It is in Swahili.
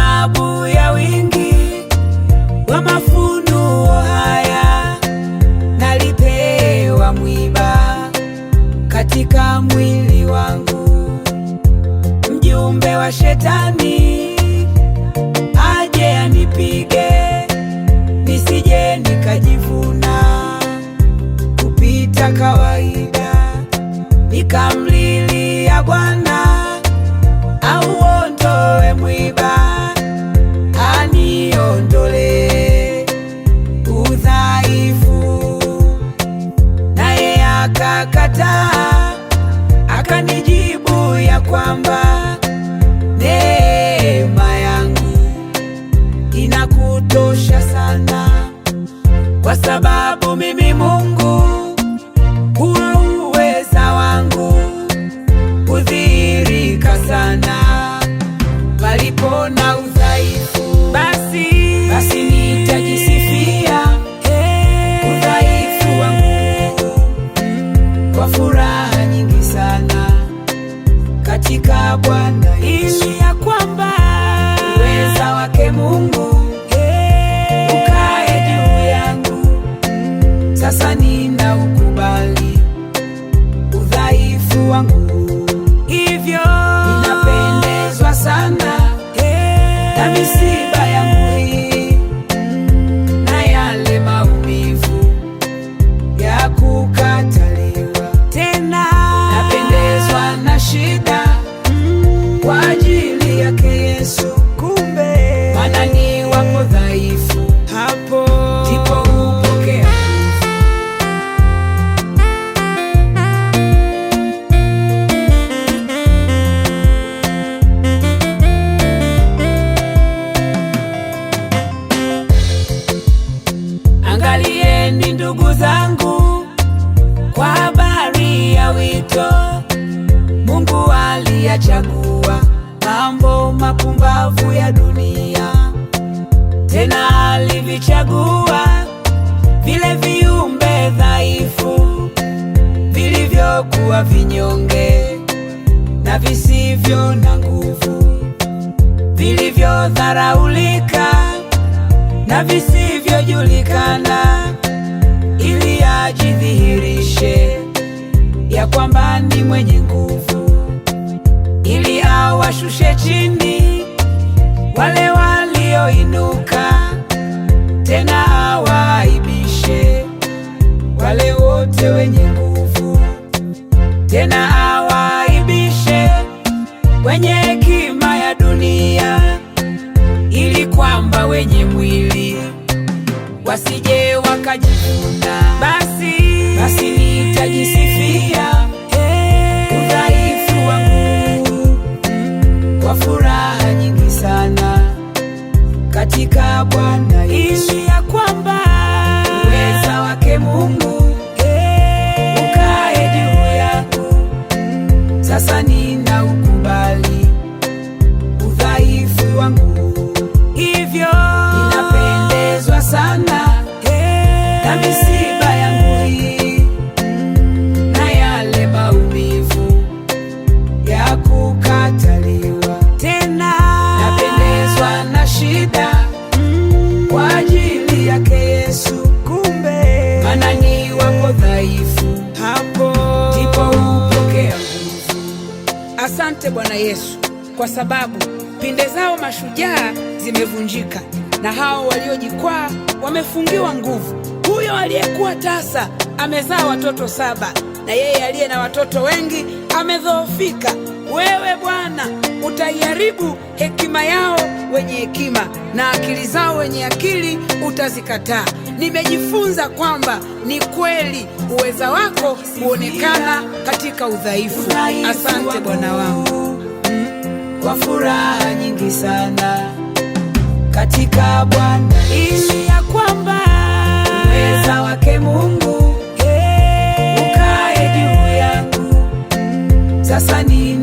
sababu ya wingi wa mafunuo haya nalipewa mwiba katika mwili wangu, mjumbe wa shetani aje anipige, nisije nikajivuna kupita kawaida, nikamlilia Bwana auondoe mwiba, aniondole udhaifu, naye akakataa, akanijibu ya kwamba neema yangu inakutosha sana, kwa sababu mimi Mungu huwa uweza wangu hudhihirika sana palipo na udhaifu. Basi nitajisifia udhaifu wangu kwa furaha nyingi sana katika Bwana Yesu, ili ya kwamba uweza wake Mungu ukae juu yangu. Sasa ninaukubali udhaifu wangu, hivyo ninapendezwa sana na misiba yangu hii na yale maumivu ya kukataliwa. Tena Napendezwa na shida kwa ajili yake Yesu, kumbe maana ni wapo dhaifu hapo ndipo hupokea nguvu. Angalieni ndugu zangu, kwa habari ya wito Mungu aliyachagua mambo mapumbavu ya dunia, tena alivichagua vile viumbe dhaifu vilivyokuwa vinyonge na visivyo na nguvu, vilivyodharaulika na visivyojulikana, ili ajidhihirishe ya kwamba ni mwenye nguvu, ili awashushe chini wale walioinuka, tena awaaibishe wale wote wenye nguvu, tena awaaibishe wenye hekima ya dunia, ili kwamba wenye mwili wasije wakajivuna. Basi Basi nitajisifia udhaifu wangu kwa furaha nyingi sana katika Bwana Yesu, ili ya kwamba uweza wake Mungu ukae juu yangu. Sasa ninaukubali udhaifu wangu, hivyo ninapendezwa sana na misiba yangu hii na yale maumivu ya kukataliwa. Tena Napendezwa na shida kwa ajili yake Yesu, kumbe maana ni wapo dhaifu hapo ndipo hupokea nguvu. Asante Bwana Yesu, kwa sababu pinde zao mashujaa zimevunjika na hao waliojikwaa wamefungiwa nguvu. Huyo aliyekuwa tasa amezaa watoto 7, na yeye aliye na watoto wengi amedhoofika. Wewe Bwana utaiharibu hekima yao wenye hekima, na akili zao wenye akili utazikataa. Nimejifunza kwamba ni kweli uweza wako huonekana katika udhaifu. Asante Bwana wangu kwa furaha nyingi sana katika Bwana Yesu, ili ya kwamba uweza wake Mungu ukae juu yangu. Sasa ni